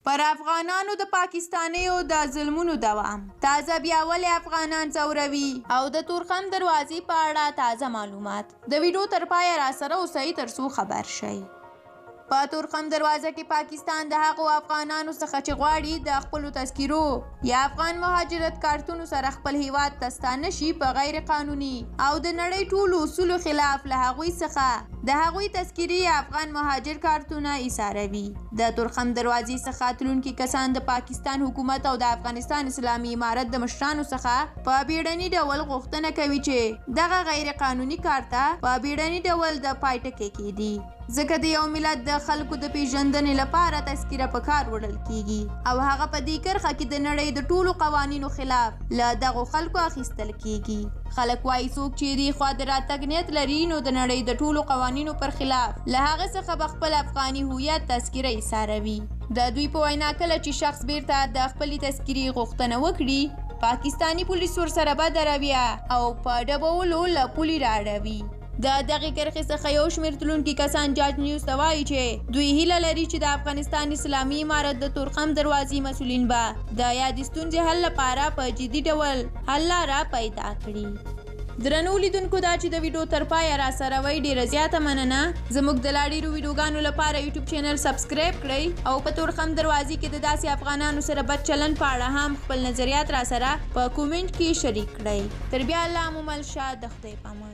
پر افغانانو د پاکستانیو د ظلمونو دوام، تازه بیا ولې افغانان ځوروي او د تورخم دروازې په اړه تازه معلومات. د ویډیو تر پایه راسره اوسئ تر څو خبر شئ. په تورخم دروازه کې پاکستان د هغو افغانانو څخه چې غواړي د خپلو تذکرو یا افغان مهاجرت کارتونو سره خپل هیواد ته ستانه شي په غیر قانوني او د نړۍ ټولو اصولو خلاف له هغوی څخه د هغوی تذکرې یا افغان مهاجر کارتونه ایساروي. د تورخم دروازې څخه تلونکي کسان د پاکستان حکومت او د افغانستان اسلامي امارت د مشرانو څخه په بیړني ډول غوښتنه کوي چې دغه غیر قانوني کار ته په بیړني ډول د پای ټکی کیدي. ځکه د یو ملت د خلکو د پیژندنې لپاره تذکره په کار وړل کیږي او هغه په دې کرښه کې د نړۍ د ټولو قوانینو خلاف له دغو خلکو اخیستل کیږي. خلک وايي څوک چې دې خوا د راتګ نیت لري نو د نړۍ د ټولو قوانینو پر خلاف له هغه څخه به خپل افغاني هویت تذکره ایساروي. د دوی په وینا کله چې شخص بیرته د خپلې تذکرې غوښتنه وکړي، پاکستاني پولیس ورسره بده رویه او په ډبولو له پولې رااړوي. د دغې کرښې څخه یو شمېر تلونکي کسان جاج نیوز ته وايي چې دوی هیله لري چې د افغانستان اسلامي امارت د تورخم دروازې مسؤلین به د یادې ستونزې حل لپاره په جدي ډول حل لاره پیدا کړي. درنو لیدونکو دا چې د ویډیو تر پایه راسره وئ ډیره زیاته مننه. زموږ د لا ډیرو ویډیوګانو لپاره یوټیوب چینل سبسکرایب کړئ او په تورخم دروازې کې د داسې افغانانو سره بد چلند په اړه هم خپل نظریات راسره په کومنټ کې شریک کړئ. تر بیا الله مو مل شه د خدای په امان.